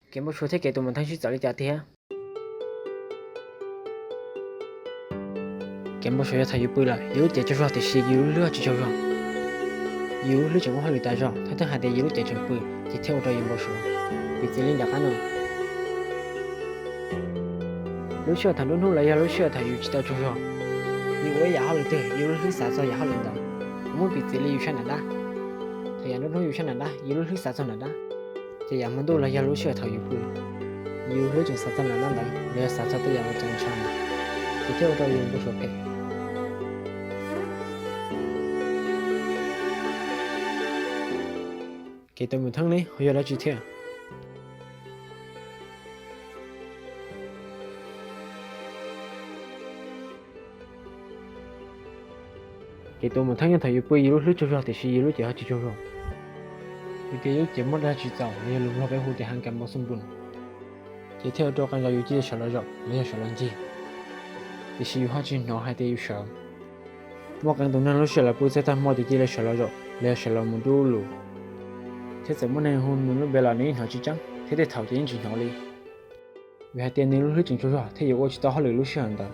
Kev npau suav thiab kev tus mus theeb sib txawv li cas tiag? Kev npau suav yog thaum yus pw lawm yus lub cev tsaug zog tiam sis yus lub hlwb tsis tsaug zog. Yus lub hlwb tseem ua hauj lwm tas zog, thawj thawj hais tias yus lub cev tseem pw, ces thiaj ua rau yus npau suav. Piv txwv li nram qab no, lub sij hawm thaum nruab hnub los yog lub sij hawm thaum yus tsis tau tsaug zog, yus ua ib yam hauj lwm twg yus lub hlwb xav txog yam hauj lwm ntawd. Muab piv txwv li yus saib nram dab, thaum yam nruab hnub yus saib nram dab, yus lub hlwb xav txog nram dab, ces yam hmo ntuj los yog lub sij hawm thaum yus pw, yus hlwb tseem xav txog nram dab ntawd los yog xav txog tej yam uas txaus ntshai, ces thiaj ua rau yus npau suav phem. Kev tus mus theeb ne ho yog dab tsi thiab? Kev tus mus theeb yog thaum yus pw yus lub hlwb tsaug zog tiam sis yus lub cev ho tsis tsaug zog. Vim tias yus lub cev muaj dab tsi txaus los yog lus Nplog peb hu tias hang kab npau xoo npun, ces thiaj ua rau qee zaus yus cia li sawv los zaum los yog sawv los ncig, tiam sis yus ho tsis hnov hais tias yus sawv. Muaj qee tus neeg lub sij hawm lawv pw txog tag hmo ces cia li sawv los zaum los yog sawv los mus dub lus, thiab txawm muaj neeg hu nws lub npe los nws yeej hnov tsis tseeb thiab tej thaum ces yeej tsis hnov li. Vim hais tias nws lub hlwb tseem tsaug zog thiaj yuav ua tsis tau hauj lwm lub sij hawm ntawd.